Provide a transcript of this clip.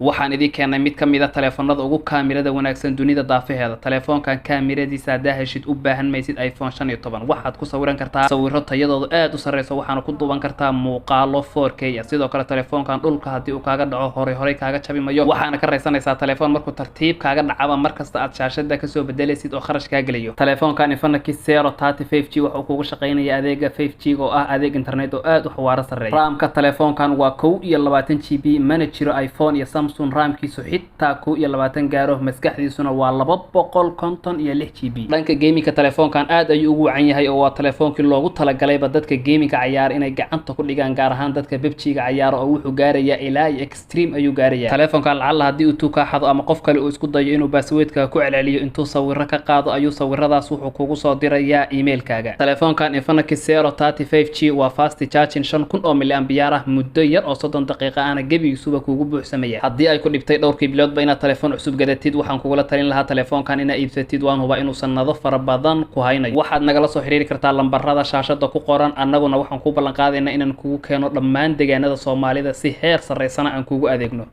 Waxaan idiin keennay mid ka mid a taleefanada ugu kaamirada wanaagsan dunida daafaheeda. Taleefoonkan kaamiradiisa haddaa heshid, u baahan maysid iPhone 15. Waxaad ku sawiran kartaa sawiro tayadoodu aad u sarreyso, waxaana ku duuban kartaa muuqaalo 4K ah. Sidoo kale taleefoonkan dhulka haddii uu kaaga dhaco, horey horey kaaga jabi mayo. Waxaana ka raysanaysaa taleefoon markuu tartiib kaaga dhacaba markasta aad shaashada kasoo bedelaysid oo kharash kaa gelayo. Taleefoonkan Infinix Zero 30 5G wuxuu kugu shaqaynaya adeega 5G oo ah adeeg internet oo aad u xawaaro sarreeya. RAM-ka taleefoonkan waa 21 GB, mana jiro iPhone iyo Samsung RAM-kiisu xitaa 21 gaaro. Maskaxdiisuna waa 256 GB. Dhanka gamingka taleefoonkan aad ayuu ugu wacan yahay, oo waa taleefoonkii loogu talagalayba dadka gamingka cayaara inay gacanta ku dhigaan, gaar ahaan dadka PUBG-ga cayaara, oo wuxuu gaarayaa ilaa iyo extreme ayuu gaaraya. Taleefoonkan lacalla haddii uu tuu kaa xado ama qof kale uu isku dayo inuu passwordka ku celceliyo, intuu sawiro ka qaado ayuu sawiradaas wuxuu kugu soo dirayaa emailkaaga. Taleefoonkan Infinix Zero 30 5G waa fast charging 5000 oo milliampere ah, muddo yar oo 30 daqiiqo ahna gebigiisuba kugu buuxsamaya. Haddii ay ku dhibtay dhowrkii biloodba inaad taleefon cusub gadatid, waxaan kugula talin lahaa taleefoonkan inaad iibsatid. Waan hubaa inuu sanado fara badan ku haynayo. Waxaad nagala soo xiriiri kartaa lambarada shaashada ku qoran. Annaguna waxaan kuu ballan qaadaynaa inaan kugu keeno dhammaan deegaanada Soomaalida, si heer sarreysana aan kugu adeegno.